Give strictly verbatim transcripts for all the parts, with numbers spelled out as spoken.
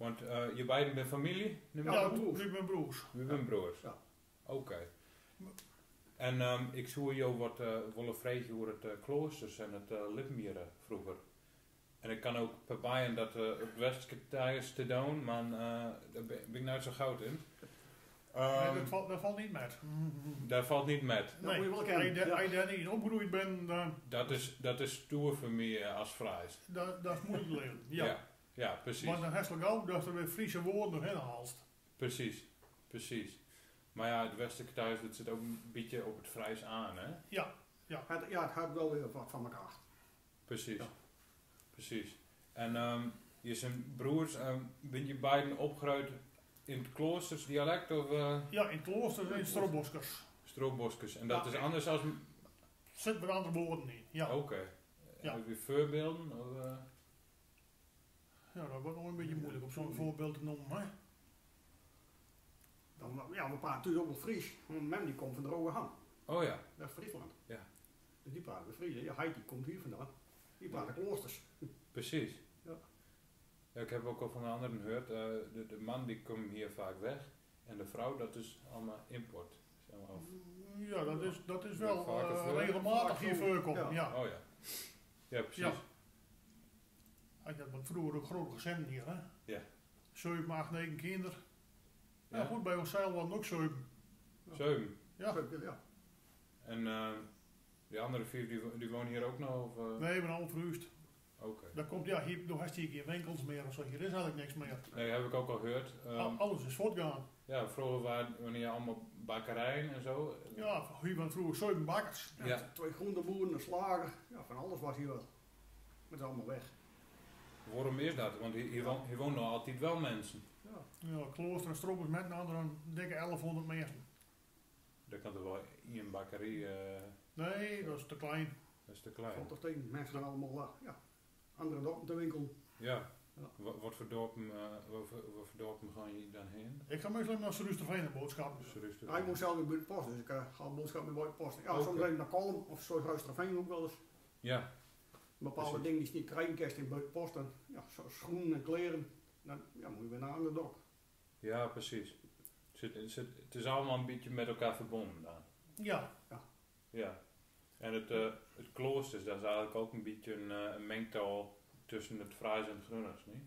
Want eh, je beiden bent familie, neem ik aan? Ja, we zijn broers. We zijn broers. Ja. Oké. En ehm, ik zou jou wat eh, willen vragen over het eh, kloosters en het eh, lidmere vroeger. En ik kan ook probearen dat eh, op westelijke thuis te doen, maar eh, daar ben ben ik nooit zo goed in. Nee, Ehm, dat, valt, dat valt niet met. Daar valt niet met. Nee, als je, als je daar niet in opgegroeid bent, dan... Dat is, dat is stoer voor mij eh, als Fries. Dat, dat is moeilijk te leren, ja. Ja, ja, precies. Want dan heb je gauw dat er weer Friese woorden doorheen haalt. Precies, precies. Maar ja, het westelijke thuis, dat zit ook een beetje op het Fries aan, hè? Ja, ja. Het, ja, het gaat wel weer wat van elkaar. Precies, precies. En ehm, je zijn broers, ehm, ben je beiden opgegroeid in het Kloosters dialect? Of, eh? Ja, in het Kloosters en in Stroboskers. Stroboskers. En dat is anders als... Zit wat andere woorden in, ja. Oké. Ja. Heb je voorbeelden? Of, eh? Ja, dat wordt nog een beetje moeilijk om zo'n voorbeeld te noemen, hè? Dan, ja, we praten natuurlijk ook wel Fries. Want Mem die komt van de Rode Han. Oh ja. Dat is Friesland. Ja. Dus die praten weer Fries. Ja, Heidi komt hier vandaan. Die praten Kloosters. Precies. Ja. Ja, ik heb ook al van anderen gehoord, eh, de, de man die komt hier vaak weg. En de vrouw, dat is allemaal import. Zeg maar, of... Ja, dat is, dat is wel eh, regelmatig hier voorkomen. Ja. Oh ja. Ja, precies. Ja. Hij had wat vroeger ook grote gezinnen hier, hè? Ja. Zeven, acht, negen kinderen. Ja, goed, bij ons zeil waren ook zeven. Zeven? Ja. Zeven, ja. En eh, die andere vier, die, die wonen hier ook nog? Of, eh? Nee, we zijn allemaal verhuisd. Oké. Dat komt, ja, hier, doe hast hier geen winkels meer of zo. Hier is eigenlijk niks meer. Nee, heb ik ook al gehoord. Ehm, alles is voortgegaan. Ja, vroeger waren, wanneer allemaal bakkerijen en zo. Ja, hier waren vroeger zeven bakkers. Ja, twee groenteboeren, een slager. Ja, van alles was hier wel. Maar het is allemaal weg. Waarom is dat? Want hier, hier, wonen, hier wonen nog altijd wel mensen. Ja. Ja, Klooster en Stroboskers met een andere dikke elfhonderd mensen. Dat kan toch wel in een bakkerie... eh? Nee, dat is te klein. Dat is te klein. Valt toch tegen, mensen gaan allemaal, eh, ja, andere dorpen te winkelen. Ja. Ja. Wa- wat voor dorpen, eh, wat voor, wat voor dorpen gaan je dan heen? Ik ga meestal naar Sint-Rusterveen boodschappen. Sint-Rusterveen. Hij moet zelf in buitenpost, dus ik eh, haal boodschappen in buitenpost. Ja, soms even naar Kolm of zo, Rusterveen ook wel eens. Ja. Bepaalde dingen die je niet krijgen kan in buitenpost, dan, ja, zo, schoenen en kleren, dan ja, moet je weer naar een ander dorp. Ja, precies. Het, zit, het, zit, het is allemaal een beetje met elkaar verbonden dan. Ja. Ja. Ja. En het, eh, het Kloosters, dat is eigenlijk ook een beetje een, eh, een mengtaal tussen het Fries en het Grunners, niet?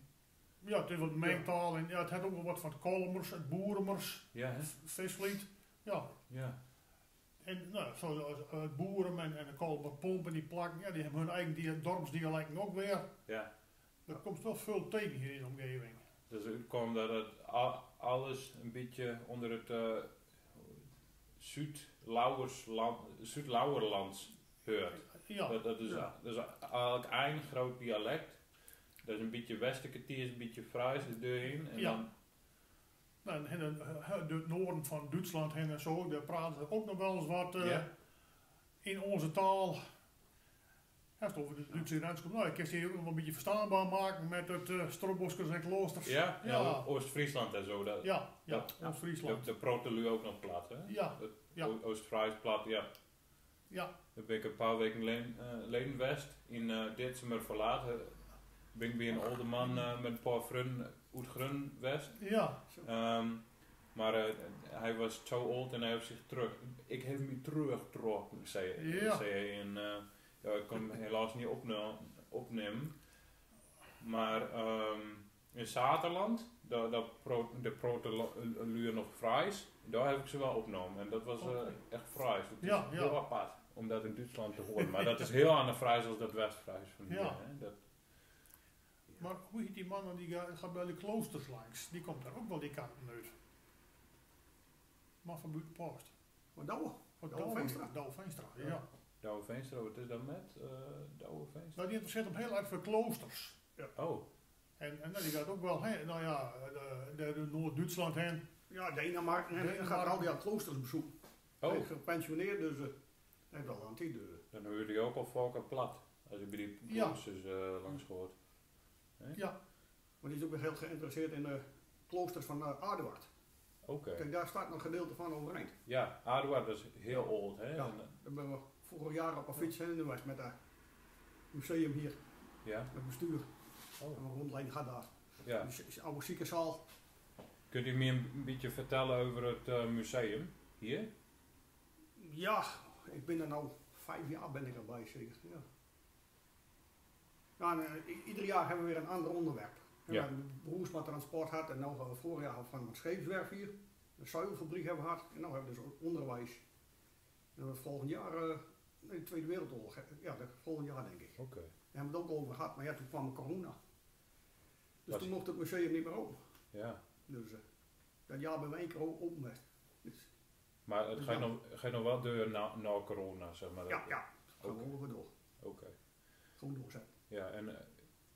Ja, het is wat mengtaal en ja, het heeft ook wel wat van het Kolmers, het Boeremers, ja, hè? Visvliet. Ja. Ja. En nou, zoals eh, het Boerum en, en de Kolmer Pomp en die plakken, ja, die hebben hun eigen dia- dorpsdialecten ook weer. Ja. Dat komt wel veel tegen hier in de omgeving. Dus het komt dat het a- alles een beetje onder het eh Zuid-Lauwersland, Zuid-Lauwerlands heurt. Ja. Dat, dat, is, ja, dat is eigenlijk een groot dialect. Dat is een beetje Westerkertiers, een beetje Fries er doorheen. En ja. Dan Nou, en, en, eh, door het noorden van Duitsland heen en zo, daar praten ze ook nog wel eens wat eh, ja, in onze taal. Ja, als het over de Duitse grens komt, nou, ik kan ze hier ook nog wel een beetje verstaanbaar maken met het eh Stroboskers en Kloosters. Ja, ja, ja. O- Oost-Friesland en zo. Dat, ja, ja, dat, Oost-Friesland. Daar, daar praten lui ook nog plat, hè? Ja, dat ja. O- Oost-Fries plat, ja. Ja. Toen ben ik een paar weken len- eh, leden west in eh Ditsemer Verlaat. Eh, ben ik bij een olde man eh, met een paar vrienden uit Grun west. Ja. Ehm, maar eh, hij was zo oud en hij heeft zich terug. Ik heb me teruggetrokken, zei, ja, zei hij. En eh, ja, ik kon hem helaas niet opna- opnemen. Maar ehm, in Saterland, daar, daar pro- de proten lo- eh, lui nog Fries. Daar heb ik ze wel opgenomen. En dat was eh, oké, echt Fries. Dat is ja, ja, heel apart om dat in Duitsland te horen. Maar dat is heel anders Fries als dat West-Fries van hier. Ja. Hè? Dat, maar hoe heet die man dan, die ga- gaat bij de Kloosters langs? Die komt daar ook wel die kant uit. Maar van buitenpost. Maar Douwe. Wat Douwe Veenstra. Douwe Veenstra, ja. Douwe Veenstra, wat is dat met eh, Douwe Veenstra? Nou, die interesseert hem heel erg voor Kloosters. Ja. Oh. En, en nou, die gaat ook wel, hè, nou ja, de, de, de Noord-Duitsland heen. Ja, Denemarken. En dan gaat Denemarken. Al die aan Kloosters bezoeken. Oh. Hij is gepensioneerd, dus eh, hij heeft wel aan het idee. Dan hoorde je ook al vaker plat, als je bij die ja, Kloosters eh, langs hoort. Hè? Ja. Maar die is ook weer heel geïnteresseerd in de Kloosters van eh, Aduard. Oké. Kijk, daar staat nog een gedeelte van overeind. Ja, Aduard is heel oud, hè? Ja, en eh, daar ben we vorig jaar op een fiets heen geweest met het museum hier. Ja. Het bestuur. Oh. En we rondleiding gehad daar. Ja. Dus, is oude ziekenzaal. Kunt u mij een beetje vertellen over het, eh, museum hier? Ja, ik ben er nou vijf jaar ben ik erbij, zeker. Ja. Ja, en, eh, i- ieder jaar hebben we weer een ander onderwerp. En we hebben Broersma Transport gehad en nou, eh, vorig jaar van de scheepswerf hier. De zuivelfabriek hebben we gehad. En nou hebben we dus o- onderwijs. En het volgend jaar, eh, nee, de Tweede Wereldoorlog, hè. Ja, de, volgend jaar denk ik. Oké. Daar hebben we het ook over gehad, maar ja, toen kwam de corona. Dus toen mocht het museum niet meer open. Ja. Dus, eh, dat jaar hebben we één keer o- open geweest. Dus Maar het gaat nog, gaat nog wel door na, na corona, zeg maar. Ja, ja. Gaan we ook weer door. Oké. Gewoon doorzetten. Ja, en eh,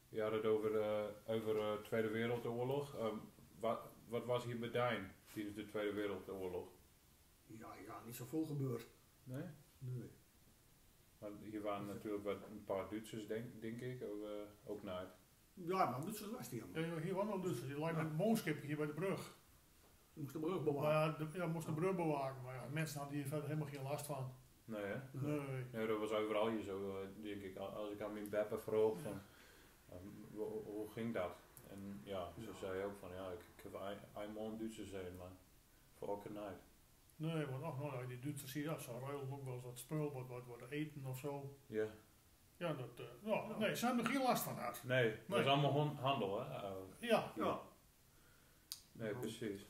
je had het over, eh, over de Tweede Wereldoorlog. Ehm, wat, wat was hier bedein tijdens de Tweede Wereldoorlog? Ja, ja, niet zoveel gebeurd. Nee? Nee. Maar hier waren natuurlijk wat, een paar Duitsers, denk, denk ik, ook, eh, ook naar het Ja, maar Duitsers was die allemaal. Ja, hier waren wel Duitsers. Die lag met een boomschip hier bij de brug. Moest de brug bewaken. Maar ja, de, ja, moest de brug bewaken. Maar ja, mensen hadden hier verder helemaal geen last van. Nee, hè? Nee. Nee, dat was overal hier zo, eh, denk ik. Al- Als ik aan mijn beppe vroeg van, eh, hoe, hoe ging dat? En ja, ze zei ook van, ja, ik, ik heb een, eenmaal een Duitser gezien, maar voor elke night. Nee, want ach, nou ja, die Duitsers hier, ja, ze ruilden ook wel eens wat spul, wat, wat, wat eten of zo. Ja. Ja, dat, eh, ja, nee, ze hebben er geen last van gehad. Nee, dat is allemaal hon- handel, hè? Eh, Ja. Ja. Nee, precies.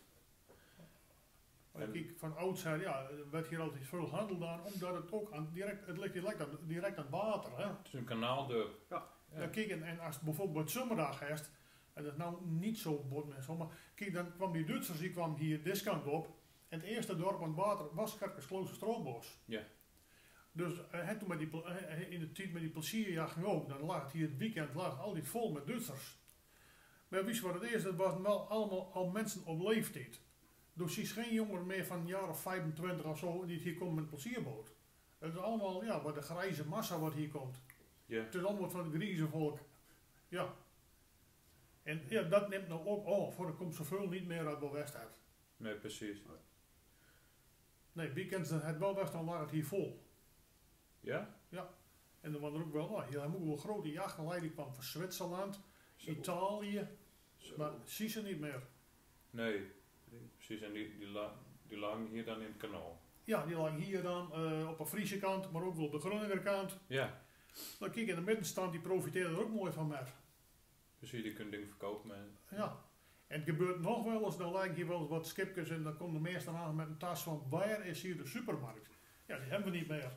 Maar En kijk, van oudsher, ja, werd hier altijd veel handel gedaan, omdat het ook aan, direct, het ligt direct aan, direct aan het water, hè? Het is een kanaaldorp. Ja. Ja, kijk, en, en als het bijvoorbeeld zomerdag is, en dat is nou niet zo bot met zomer, kijk, dan kwam die Duitsers, die kwamen hier deze kant op. En het eerste dorp aan het water was Gerkesklooster Stroobos. Ja. Dus, eh, hè, toen met die pl- hè, hè, in de tijd met die plezierjacht ging ook, dan lag het hier het weekend lag het altijd vol met Duitsers. Maar wist je wat het is? Dat waren wel allemaal al mensen op leeftijd. Dus het is geen jonger meer van een jaar of vijfentwintig of zo die het hier komen met een plezierboot. Het is allemaal, ja, wat de grijze massa wat hier komt. Ja. Het is allemaal van het grijze volk. Ja. En ja, dat neemt nou ook af, voor er komt zoveel niet meer uit Belwestad. Nee, precies. Nee, weekends dan het wel best, dan lag het hier vol. Ja? Ja. En dan waren er ook wel, oh, hier hebben ook wel grote jachten liggen, die kwamen van Zwitserland, Zo. Italië. Zo. Maar zie ze niet meer. Nee, precies. En die, die, la- die lagen hier dan in het kanaal. Ja, die lagen hier dan eh, op de Friese kant, maar ook wel op de Groninger kant. Ja. Dan kijk, in de middenstand, die profiteerde er ook mooi van met. Precies, die kunnen dingen verkopen. En Ja. En het gebeurt nog wel eens, dan liggen hier wel eens wat schipjes en dan komen de mensen aan met een tas van: waar is hier de supermarkt? Ja, die hebben we niet meer.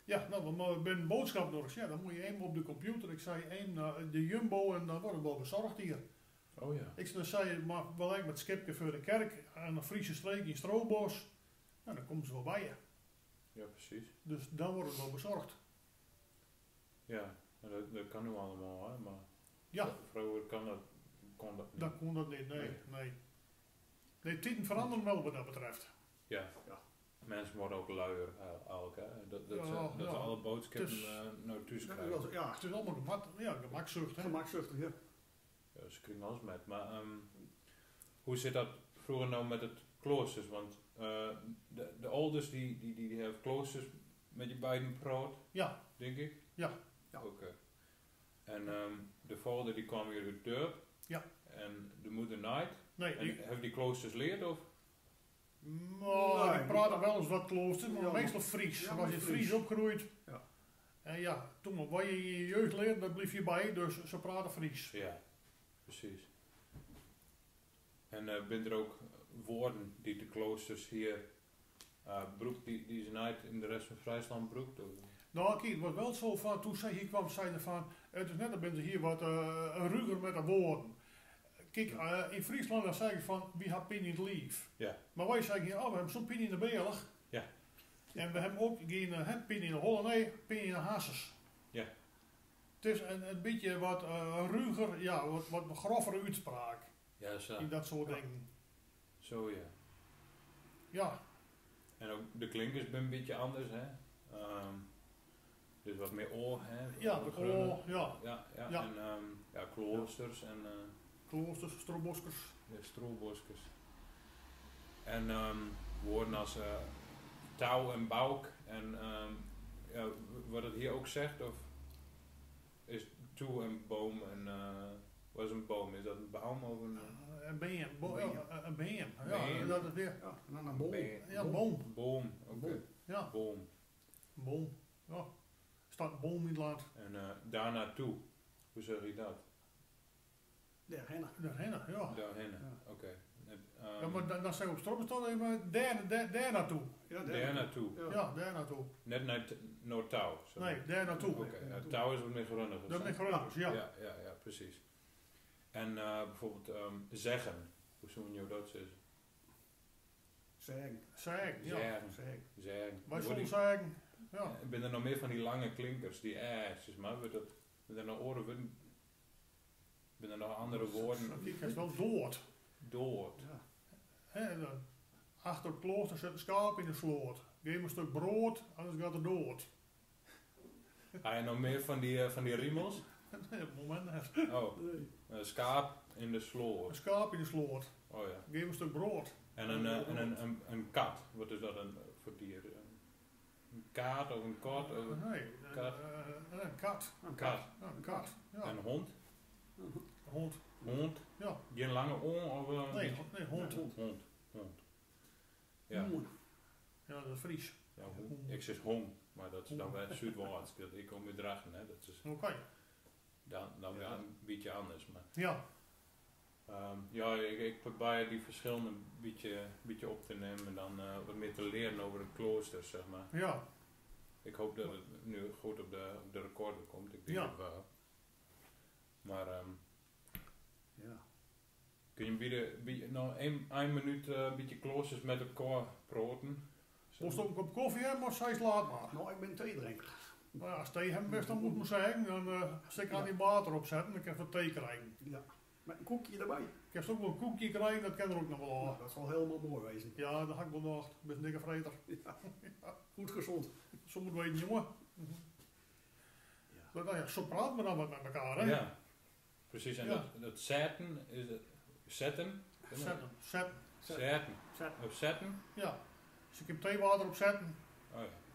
Ja, nou, we mo- we hebben een boodschap nodig. Ja, dan moet je even op de computer, ik zei even eh, de Jumbo en dan wordt het wel bezorgd hier. Oh ja. Ik zei, dan zei je, maar wel eigenlijk met schipje voor de kerk aan de Friese streek in Stroobos. Nou, dan komen ze wel bij je. Ja, precies. Dus dan wordt het wel bezorgd. Ja, en dat, dat kan nu allemaal, hè, maar Ja. vro- vroeger kan dat, kon dat niet. Dan kon dat niet, nee, Nee. nee. Nee, tijden veranderen wel wat dat betreft. Ja. Ja. Mensen worden ook luier, eh, eigenlijk, hè. Dat, dat, Ja, ze, dat ja. ze alle boodschappen Dus eh, naar thuis Dat krijgen. was- ja. Het is allemaal gemak, ja, gemakzucht, hè. Gemakzuchtig, ja. Ja, ze kriegen alles met. Maar ehm, hoe zit dat vroeger nou met het kloosters? Want eh, de, de ouders die, die, die, die hebben kloosters met je beiden proot, Ja. denk ik. Ja. Ja. Oké. En ehm, de vader die kwam hier uit het dorp. Ja. En de moeder niet. Nee, En die- hebben die kloosters geleerd, of? Nou, die Nee. praten wel eens wat kloosters, maar Ja, meestal maar- Fries. ja, Ze was maar in Fries Fries. opgegroeid. Ja. En ja, toen wat je in je jeugd leert, dat blijf je bij, dus ze praten Fries. Ja, precies. En eh bent er ook woorden die de kloosters hier eh broekt, die, die ze niet in de rest van Friesland broekt? Of? Nou, kijk, het was wel zo van, toen zij hier kwam, zeiden van, het is net, dan bent ze hier wat eh, ruger met de woorden. Kijk, eh, in Friesland dan zeggen ze van, wie hebben pijn in het lief. Ja. Maar wij zeggen hier, oh, we hebben zo'n pijn in de belg. Ja. En we hebben ook geen eh, hè, pijn in de holle, nee, pijn in de hasses. Ja. Het is een, een beetje wat eh, ruger, ja, wat, wat grovere uitspraak Ja, zo. in dat soort Ja. dingen. Zo, ja. Ja. En ook de klinkers zijn een beetje anders, hè? Ehm, dus wat meer o, hè? Ja, de Groene. o, ja. Ja, ja. Ja. En ehm, ja, kloosters en eh, Kloosters, stroboskers. Ja, stroboskers. En ehm, woorden als eh, touw en balk. En ehm, ja, w- wat het hier ook zegt, of is touw en boom en eh, Wat is een boom? Is dat een baum of een... Eh, een beam. Bo-, ja, een beam. Ja, dat is weer. Ja, en dan een boom. Beam. Ja, boom. Boom, oké. Boom. Ja. Boom. Boom. Ja. Staat een boom in het land. En, eh, daar naartoe. Hoe zeg je dat? Daarheen. Daarheen, ja. Daarheen, ja. Oké. Het, eh, ja, maar dan, dan zijn we op strop staan, maar daar, daar, daar naartoe. Ja, daar naartoe. Ja, daar naartoe. Net naar t-, naar touw, zeg maar. Nee, daar naartoe. Oké, ja, touw is wat meer Gronings. Dat is meer Gronings, ja. Ja, ja, ja, precies. En, eh, bijvoorbeeld, ehm, zeggen. Hoe zou je dat zeggen? Zeggen. Zeggen, ja. Zeggen. Zeggen. Zeggen. Wij zullen zeggen, ja. Eh, zijn er nog meer van die lange klinkers, die eh, zeg maar, wordt dat, met een oren worden, zijn er nog andere woorden? Kiek, het is wel dood. Dood. Ja. Hè, dan, achter het klooster zit een schaap in de sloot. Geef hem een stuk brood, anders gaat hij dood. Heb je nog meer van die, eh, van die riemels? Nee, op het moment net. Oh, een schaap in de sloot. Een schaap in de sloot. Oh ja. Geef hem een stuk brood. En een, eh, en een, een, een kat. Wat is dat een, eh, voor dier? Een, een kaat of een kot? Of een kat? Nee, een, eh, een kat. Een kat. Ja, een kat. Ja. Een hond? Hond. Hond? Ja. Die een lange oor of, eh, nee, die hond, nee, hond. Hond, hond. Ja. Hoen. Ja, dat is Fries. Ja, hoen. Hoen. Ik zeg hong, maar dat is dan weer Zuid-Hollands. Dat, ik kom uit Drachten, hè. Dat is... Oké. Dan, dan weer een beetje anders, maar... Ja. Ehm, ja, ik, ik probeer die verschillen een beetje, beetje op te nemen en dan, eh, wat meer te leren over de kloosters, zeg maar. Ja. Ik hoop dat het nu goed op de, op de recorder komt. Ik denk het wel. Maar, ehm, ja. Kun je bieden, bie-, nog een, een minuut, eh, een beetje kloosters met elkaar praten? Moest ook een kop koffie hebben, of zei je: "Laat maar"? Nou, ik ben theedrinker. Nou ja, als thee hebben best, dan moet ik maar zeggen, dan, eh, zal ik aan die water opzetten, dan kan ik wat thee krijgen. Ja. Met een koekje erbij. Ik heb ook wel een koekje krijgen, dat kan er ook nog wel. Nou, dat zal helemaal mooi wezen. Ja, dat had ik wel nog. Ik ben een dikke vreter. Ja. Goed gezond. Zo moet weten, jongen. Ja. Dat, nou ja, zo praten we dan wat met elkaar, hè? Ja. Precies, en dat, dat zetten is het, zetten? Zetten, zetten. Zetten. Zetten. Op zetten? Ja. Dus ik heb theewater op zetten. Oh ja.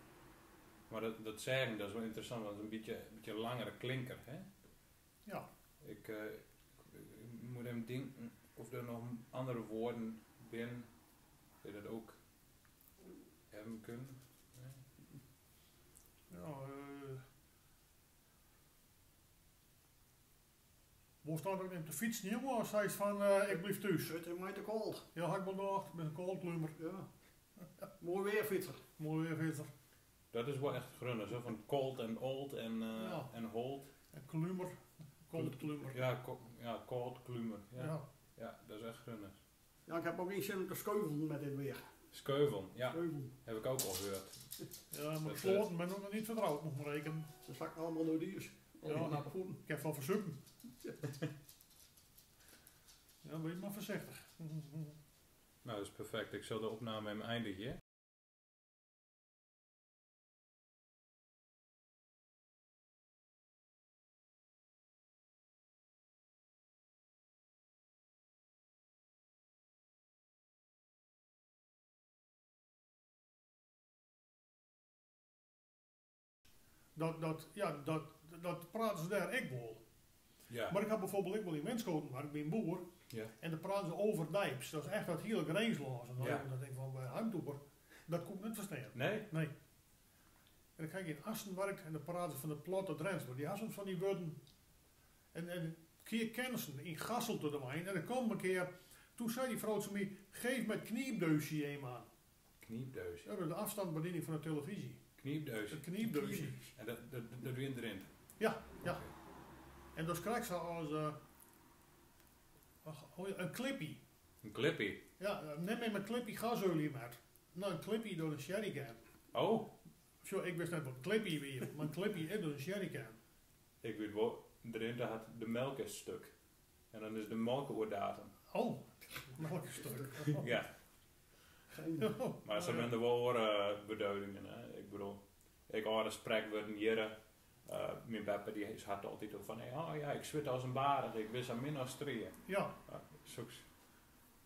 Maar dat, dat zeggen, dat is wel interessant, want het is een beetje, een beetje een langere klinker, hè? Ja. Ik, eh, ik moet even denken of er nog andere woorden binnen die dat ook hebben kunnen. Ja, eh, Wo staat ook op de fiets niet, jongen, als hij is van, eh, ik blijf thuis. Het is mij te koud. Ja, had ik wel gedacht. Ik ben een koldklumer. Ja. Mooi weer fietser. Mooi weer fietser. Dat is wel echt Gronings, hè, van kold en old en, eh, en hold. En klumer. Koldklumer. Ja, ko-, ja, koldklumer. Ja. Ja. Ja, dat is echt Gronings. Ja, ik heb ook geen zin om te skeuvelen met dit weer. Skeuvelen, ja. Skeuvelen. Heb ik ook al gehoord. Ja, maar dat, eh, sloten ben ik nog niet vertrouwd, moet ik maar rekenen. Ze zakken allemaal door die is. Ja, allemaal naar de voeten. Ik heb wel verzoeken. Ja, ben je maar voorzichtig. Nou, dat is perfect. Ik zal de opname even eindigen. Dat, dat, ja, dat, dat praten ze daar ook wel. Ja. Maar ik had bijvoorbeeld ook wel in Winschoten, waar ik ben boer. Ja. En dan praten ze Overdijks. Dat is echt dat hele grensloze. En dan, ja, denk ik van, bij Heimtoeper, dat kon ik niet verstaan. Nee? Nee. En dan ging ik in Assen werkt en dan praten ze van de platte Drents. Maar die hadden van die woorden. En, en een keer kennen ze in Gassel door de wijn. En dan kwam een keer, toen zei die vrouw tegen mij: "Geef me het kniepdeusje even aan." Kniepdeusje. Ja, de afstandsbediening van de televisie. Kniepdeusje. Het kniepdeusje. En dat, dat, dat weer erin? Ja, ja. Oké. En dat krijg ze als, eh, ach, oh ja, een clippy. Een clippy? Ja, neem even een clippy gasolie met. Nou, een clippy door een sherrycan. Oh. Zo, ik wist net wat een clippy weer, maar een clippy is door een sherrycan. Ik weet wel, erin had de melk is stuk. En dan is de melk oer datum. Oh, melk is stuk. Ja. Maar ze hebben er wel, eh, beduidingen, hè. Ik bedoel, ik hoor de spreekwoorden hier, eh, mijn beppe die is, had altijd ook van: "Hey, oh ja, ik zwit als een barg, ik wis aan min als strieën." Ja. Ja, zoeks.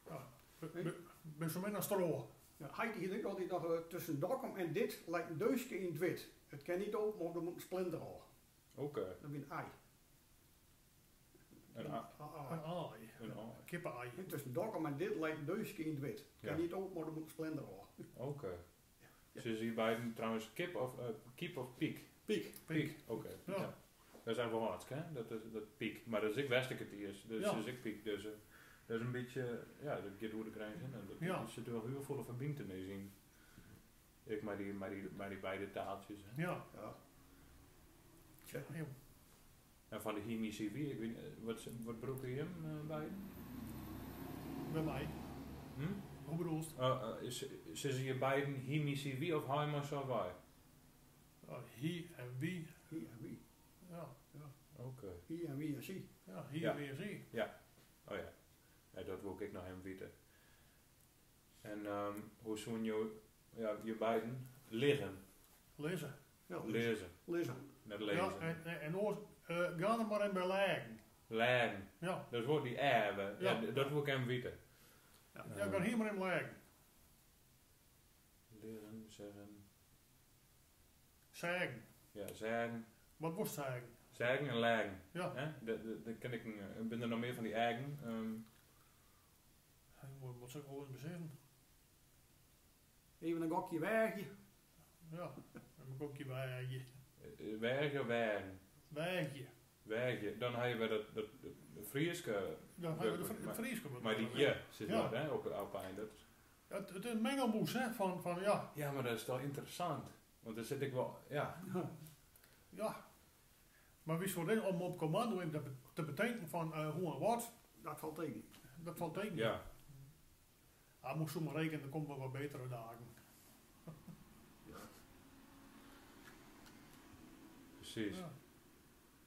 Ja, be-, be-, ben zo min als stro. Ja, hij die ik altijd nog, eh, tussen Dokkum en dit lijkt een deusje in het wit. Het kan niet open, maar er moet een splinter al. Oké. Dat is een ei. Een a- Een aai. Een aai. Kippe-ei. En tussen dokkum en dit lijkt een deukske in het wit. Ja. Kan niet open, maar er moet een splinter af. Oké. Ja. Ze zien beiden trouwens kip of, eh, kiep of piek? Piek. Piek, oké. Ja. Ja. Dat is eigenlijk wel hartstikke, hè? Dat is, dat piek. Maar dat is ik west ik het eerst. Dus Ja. is ik piek. Dus, eh, dat is een beetje, ja, dat gaat door de grens in. En dat Ja. is natuurlijk wel heel veel verbintenis in. Ik maar die, maar die, maar die beide taaltjes, hè? Ja. Ja. Tja. Ja. En van de Himi Sivi, ik weet niet, eh, wat, wat brukken die hem, eh, beiden? Bij mij. Hm? Hoe bedoelst? Eh, eh, is, ze zien beiden Himi Sivi of Haima Savai? Ja, hi en wie. Hi en wie. Ja. Ja. Oké. Hi en wie en zie. Ja, hi Ja. en wie en zie. Ja. Oh ja. Ja, dat wil ik nog even weten. En, ehm, hoe zoen je, ja, je beiden liggen? Lezen. Ja, Lezen. Lezen. Net Ja, lezen. en, en, en oors, eh, ga er maar in bij leggen. Leggen. Ja. Dat is woord die even. Ja, Ja. d- dat wil ik hem weten. Ja, Ehm. ga hier maar in leggen. Liggen, zeggen. Zeggen. Ja, zeggen. Wat was zeggen? Zeggen en leggen. Ja. Hè? De, de, de ken ik, eh, ben er nog meer van die eigen. Ehm. Hij moet, moet zich al in bezinnen. Even een gokje wegje. Ja, een gokje wegje. Eh, wegje, wegen. Wegje. Wegje. Dan hebben we dat, dat, dat Frieske. Dan hebben we de Fr- maar, het Frieske maar die je zit Ja. daar, hè, op, op eind. Dat is Ja, het, het is een mengelmoes, hè, van, van, ja. Ja, maar dat is toch interessant. Want dan zit ik wel, ja. Ja. Maar wie is voor dit om op commando in te, te bedenken van, eh, hoe en wat? Dat valt tegen. Dat valt tegen. Ja. Hij moest zomaar rekenen, er komen wel wat betere dagen. Ja. Precies. Ja.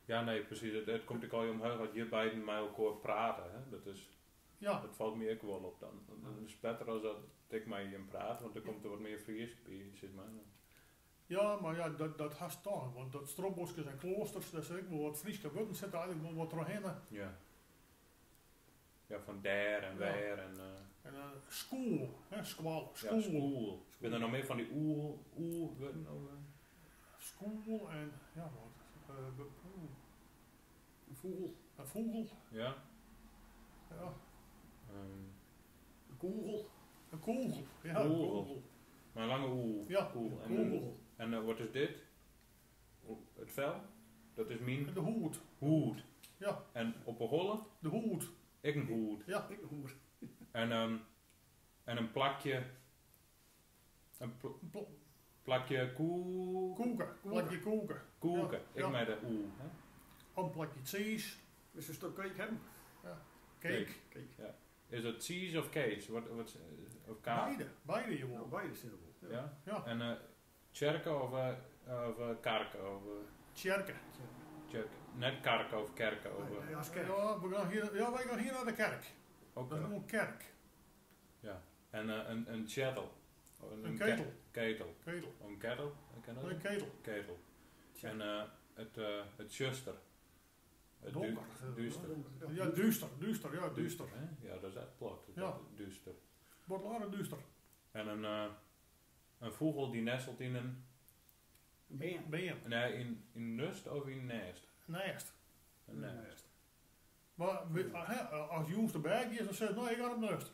Ja, nee, precies. Het, het komt ook al omhoog dat je beiden met elkaar praten, hè. Dat is, Ja. dat valt mij ook wel op dan. Dan is het beter als dat ik met je praat, want dan Ja. komt er wat meer Fries bij, zeg maar. Ja, maar ja, dat, dat hast toch, want dat strobboskes en kloosters, daar zit ook wel wat Friese woorden zitten eigenlijk wel wat doorheen, hè. Ja. Ja, van der en Ja. wer en, eh, En, eh, school, hè, squall, ja, school. School. Ik ben er nog meer van die oel, oel, weet je nog, eh? School en, ja, wat, eh, be- oeh. Een vogel. Een vogel. Ja. Ja. Ehm. Een kogel. Een kogel, ja, een Kogel. kogel. Maar een lange oel. Ja, Kogel. een En, kogel. en, eh, wat is dit? Het vel? Dat is mijn De hoed. hoed. Ja. En op de holle? De hoed. Ik een hoed. Ja. Ik een hoed. En, ehm, en een plakje, een pl- Een pl- plakje koe- Koeken. Plakje koeken. koeken. Ja, Ik ja. met de oe, hè? Een plakje cheese. Is een stuk cake hem? Ja. Cake. Cake. Cake. Ja. Is dat cheese of cake? Wat, wat, eh, of kaas? Beide. Beide, joh. Nou, beide zitten wel. Ja. Ja? Ja. En, eh, Tjerke of, eh, of, eh, karke of, eh? Tjerke. Tjerke. Net karke of kerke of, Nee, eh? nee, als kerk. Ja, we gaan hier, ja, wij gaan hier naar de kerk. Oké. Dat is gewoon kerk. Ja. En, eh, een, een ketel. Een, Een een ke- ketel. ketel. Ketel. Een ketel, ken je dat? Een ketel. Ketel. Tja. En, eh, het, eh, het zuster. Het du- Donker, eh, duister. Ja, duister, duister, ja, duister. Hè? Ja, dat is echt plat. Ja. Duister. Wordt later duister. En een, eh, een vogel die nestelt in een Een beam. Beam. Nee, in, in nest of in nest? Nest. Een Een nest. nest. Maar we- hè, als je ons erbij is, dan zegt: "Nou, ik ga op nest."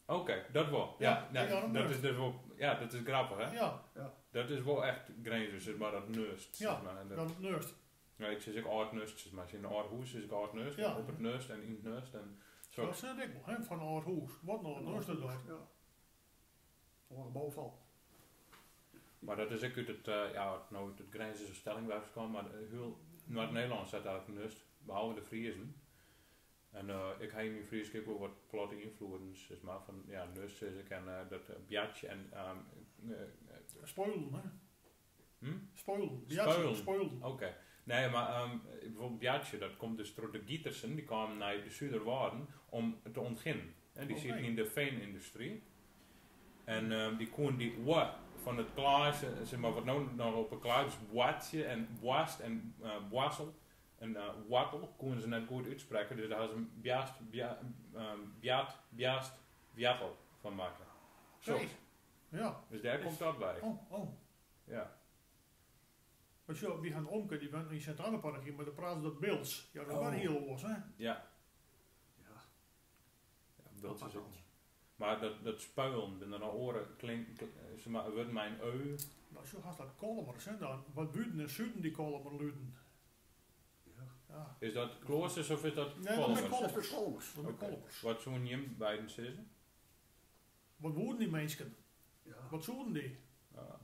Oké, dat wel. Ja, Ja, nee, ik ga op dat nest. is dus wel, ja, dat is grappig, hè? Ja. Ja. Dat is wel echt grenzen, zeg maar, dat nest, Ja, zeg maar. En dat dat het nest. Ja, ik zeg ook oud nest, zeg maar. In een oud hoes is ik oud nest, Ja. op het nest en in het nest en zo. Dat zeg ik wel, hè, van oud hoes. Wat nou, Een nest oud is hoes, dat? Ja. Hoge bouwval. Maar dat is ook uit het, eh, ja, nou, het grenzen is een stelling waar ik kwam, maar, eh, heel Noord-Nederland zat eigenlijk nest, behalve de Friesen. En, eh, ik heb in mijn Fries ook wel wat platte invloeden, zeg maar, van, ja, nest is ik en, eh, dat, eh, bjatje en, ehm, eh, eh, Spoelen, hè? Hm? Spoelen. Bjatje, Spoelen. spoelen. Oké. Nee, maar, ehm, bijvoorbeeld bjatje, dat komt dus door de Gietersen, die kwamen naar de Zuiderwoude om te ontginnen. En die Oké. zitten in de veenindustrie. En, ehm, die koen die oor van het klaas, eh, zeg maar, wat nou nog op een klaas is, boatje en boast en, eh, boasel en, eh, wattel, koen ze net goed uitspreken. Dus daar hadden ze een bjast, bja- ehm, bjat, bjast, bjattel van maken. Zo. Oké. Ja. Dus daar Is- komt dat bij. Oh, oh. Ja. Want ja, wie gaan omke, die bent in Sint-Anne-park hier, maar de praten dat Bills. Ja, dat Oh. waren hier los, hè? Ja. Wultjes. Maar dat, dat spuilen, ben d'r nog oare klink, kl-, zeg maar, wurden mijn eu. Nou, zo haast dat Kolmers, hè, dan. Wat wuden en zuden die Kolmer luden. Ja. Is dat Kloosters of is dat Kolmers? Nee, dat is Kolmers. Dat is Kolmers. Oké. Wat zoen jim beiden zisse? Wat wuden die mensen? Ja. Wat zoeden die? Ja.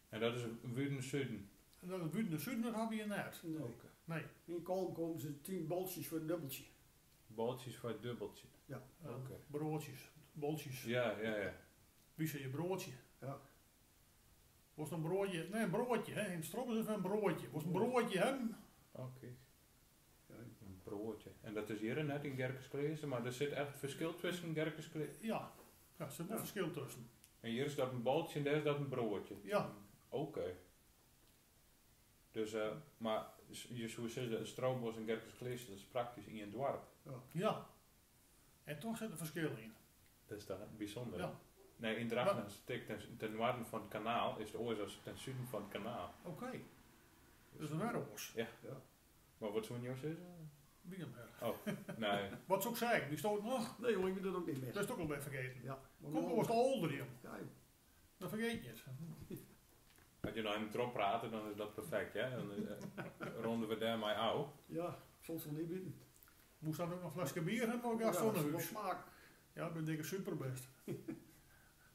En dat is wuden zuden? En dat is wuden zuden, dat hebben we hier net. Nee. Oké. Nee. In Kolm komen ze tien boltjes voor een dubbeltje. Boltjes voor een dubbeltje? Ja. Oké. Broodjes, boltjes. Ja, ja, ja. Wie zei je broodje? Ja. Wos een broodje? Nee, een broodje, hè. In Strop is het een broodje. Wos een broodje, hè? Oké. Een broodje. En dat is hier net in Gerkesklisse, maar er zit echt verschil tussen Gerkesklisse. Ja. Ja, er zit wel verschil tussen. En hier is dat een boltje en daar is dat een broodje. Ja. Oké. Dus, eh, maar s-, je zou zeggen, Strobos en Gerkesklisse, dat is praktisch in een dorp. Ja. Ja. En toch zit er verschil in. Dat is toch bijzonder. Ja. Nee, in Drachten is het ten, ten noorden van het kanaal, is het oors als ten zuiden van het kanaal. Oké. Dus een werkels. Ja. Ja. Maar wat zoen jim zisse? Wie hem her. Oh, nee. Wat zou ik zeggen? Die stond nog? Nee, jongen, ik weet het ook niet meer. Dat is toch al weer vergeten. Ja. Kom, maar was de older, jong. Ja, joh. Dat vergeet je niet. Als je nou hem erop praten, dan is dat perfect, hè? Dan, eh, ronden we daarmee af. Ja, soms wel niet binnen. Moest dan ook nog een flesje bier hebben, maar ik ga zo naar huis. Smaak. Ja, ik ben dikke superbest.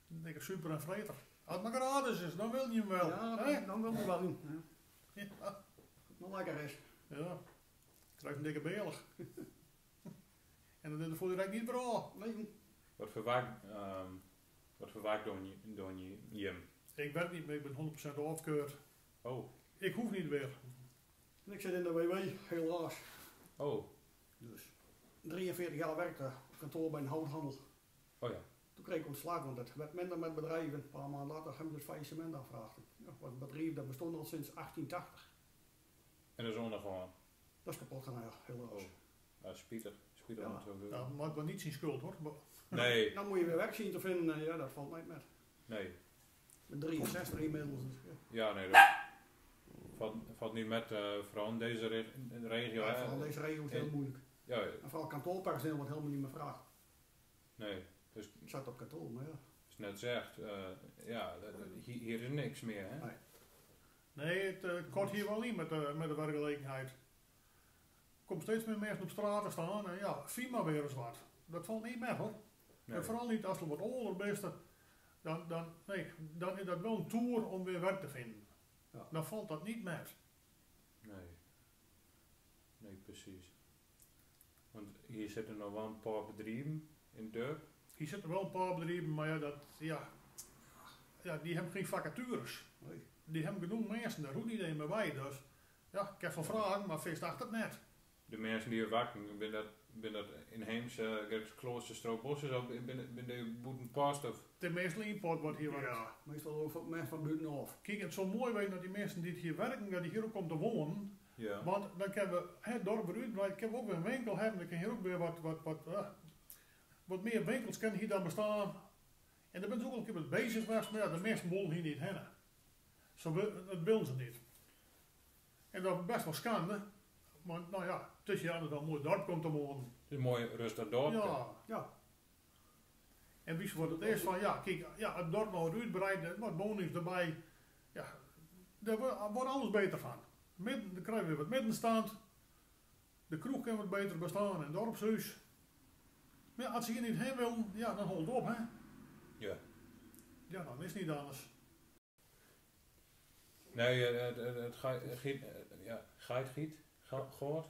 Dikke super en vreter. Als het maar gratis is, dan wil je hem wel. Ja, hè? Dan, dan wil je wel in. Ja. Ja. Maar lekker is. Ja. Krijg een dikke beelig. En dat is voor direct niet bra. Nee. Wat verwacht, ehm, wat verwacht doen je, doen je, Jim? Ik werk niet meer, ik ben honderd procent afgekeurd. Oh. Ik hoef niet meer. En ik zit in de W W, helaas. Oh. Dus, drieënveertig jaar werkte op kantoor bij een houthandel. Oh ja. Toen kreeg ik ontslag, want het werd minder met bedrijven. Een paar maanden later hebben ze het faillissement aangevraagd. Ja, wat een bedrijf, dat bestond al sinds achttien tachtig. En dat is ondergegaan? Dat is kapot gegaan, ja, helaas. Oh. Ja, spietig. Spietig. Ja. Om het zo te... Ja, maar het was niet zijn schuld, hoor. Maar nee. Dan moet je weer werk zien te vinden. Eh, ja, dat valt niet met. Nee. Met drieënzestig inmiddels, dus, ja. Ja, nee, dat valt, valt niet met, eh, vooral in deze re-, in de regio, ja, hè. Vooral in deze regio is het heel moeilijk. Ja, ja. En vooral kantoorpersoneel wordt helemaal niet meer vraagd. Nee, dus ik zat op kantoor, maar ja. Is net zegt, eh, ja, dat, dat, hier, hier is niks meer, hè? Nee. Nee, het, eh, kort hier wel niet met de, met de werkgelegenheid. Komt steeds meer mensen op straat te staan en ja, vind maar weer eens wat. Dat valt niet met, hoor. Nee. En vooral niet als je wat ouder bent, dan, dan, nee, dan is dat wel een tour om weer werk te vinden. Ja. Dan valt dat niet met. Nee. Nee, precies. Want hier zitten nog wel een paar bedrijven in het dorp. Hier zitten wel een paar bedrijven, maar ja, dat, ja. Ja, die hebben geen vacatures. Nee. Die hebben genoeg mensen, daar hoeft niet een meer bij. Dus ja, ik heb wel vragen, maar feest achter het net. De mensen die hier werken, ben dat, ben dat inheemse, eh, Gerkesklisse, Strobos, of ben, ben die boeten post of? De meeste import wordt hier werkt. Ja, meestal ook van, mensen van buitenaf. Kijk, het zou mooi zijn dat die mensen die hier werken, dat die hier ook komen te wonen. Ja. Want dan kunnen we het dorp weer uitbreiden. Kunnen we ook weer een winkel hebben. Dan kan hier ook weer wat, wat, wat, eh, wat meer winkels kunnen hier dan bestaan. En daar ben ik ook al een keer mee bezig geweest. Maar ja, de mensen willen hier niet heen. Ze wi-, dat willen ze niet. En dat is best wel schande. Want, nou ja, het is hier altijd wel een mooi dorp komt te wonen. Het is een mooi rustig dorp. Ja. Ja. En wie ze voor het eerst van, ja, kijk, ja, het dorp nou uitbreiden, wat woningen erbij. Ja, daar wo-, wordt alles beter van. Midden, dan krijgen we weer wat middenstand. De kroeg kan wat beter bestaan en dorpshuis. Maar ja, als ze hier niet heen willen, ja, dan houdt het op, hè. Ja. Ja, dan is het niet anders. Nee, eh, het, het, het geit, eh, giet, eh, ja, geit, giet, ga-, gaat.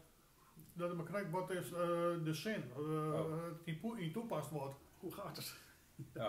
Dat ik maar krijg wat is, eh, de zin, eh, oh, het in poe-, in toepast wordt. Hoe gaat het? Ja,